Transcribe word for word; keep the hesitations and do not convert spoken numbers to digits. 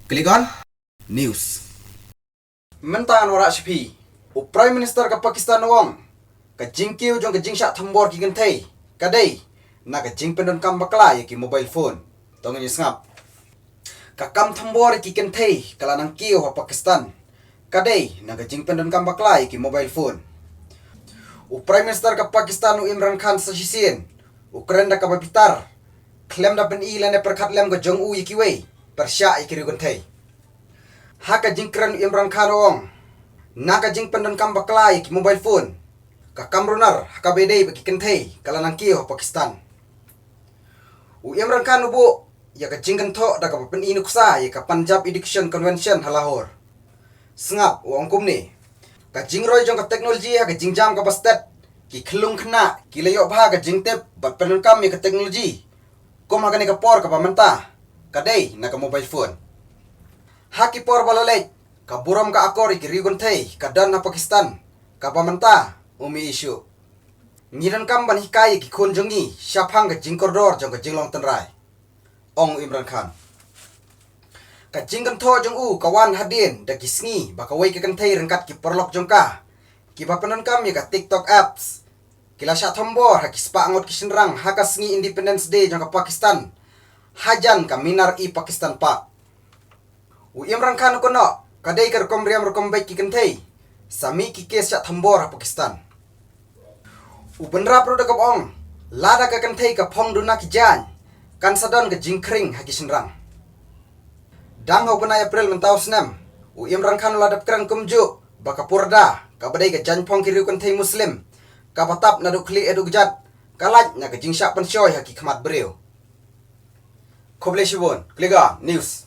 Klikon News. Mynta ngan wallam sha phi. U Prime Minister ka Pakistan u ong, ka jingkiew jong ka jingshah thombor ki kynthei ka dei na ka jingpyndonkam bakla ïa ki mobile phone. To ngin ïa sngap. Ka kam thombor ïa ki kynthei ka la nang kiew ha Pakistan ka dei na ka jingpyndonkam bakla ïa ki mobile phone. U Prime Minister ka Pakistan u Imran Khan sa shisien u kren da kaba bitar khlem da pyni lane pyrkhat lem ka jong u ïa kiwei pyrshah ïa ki riew kynthei. Ha ka jingkren u Imran Khan u ong, na ka jingpyndonkam bakla ïa ki mobile phone, ka kam runar ha kaba ïadei bad ki kynthei ka la nang kiew ha Pakistan. U Imran Khan u buh ïa ka jingkynthoh da kaba pyni nuksa ïa ka Punjab Education Convention ha Lahore. Sngap, u ong kumne, ka jingroi jong ka teknoloji ha ka jingjam kaba stet, ki khyllung khynnah ki la ïoh bha ka jingtip bad pyndonkam ïa ka teknoloji kum ha kane ka por kaba mynta ka dei na ka mobile phone. Ha ki por ba la leit, ka burom ka akor ïa ki riew kynthei ka don ha Pakistan kaba mynta um ïohi shuh. Ngi donkam ban hikai ïa ki khun jong ngi shaphang ka jingkordor jong ka jinglong tynrai, ong u Imran Khan. Ka jingkynthoh jong u ka wan hadien da ki sngi ba kawei ka kynthei ryngkat ki paralok jong ka, kiba pyndonkam ïa ka TikTok apps, ki la shah thombor ha ki spah ngut ki shynrang ha ka sngi Independence Day jong ka Pakistan hajan ka Minar-e-Pakistan Park. U Imran Khan u kynnoh, ka dei ka rukom riam rukom beit ki kynthei, sa mih ki kes shah thombor ha Pakistan. U bynrap ruh da kaba ong, lada ka kynthei ka phong duna ki jaiñ, kan sa don ka jingkhring ha ki shynrang. Dang ha u bnai April mynta u snem, u Imran Khan u la dep kren kumjuh ba ka purda, kaba dei ka jaiñphong ki riew kynthei Muslim, kaba tap naduh khlieh haduh kjat, ka lait na ka jingshah pynshoi ha ki khmat briew. Khublei shibun, Klikon News.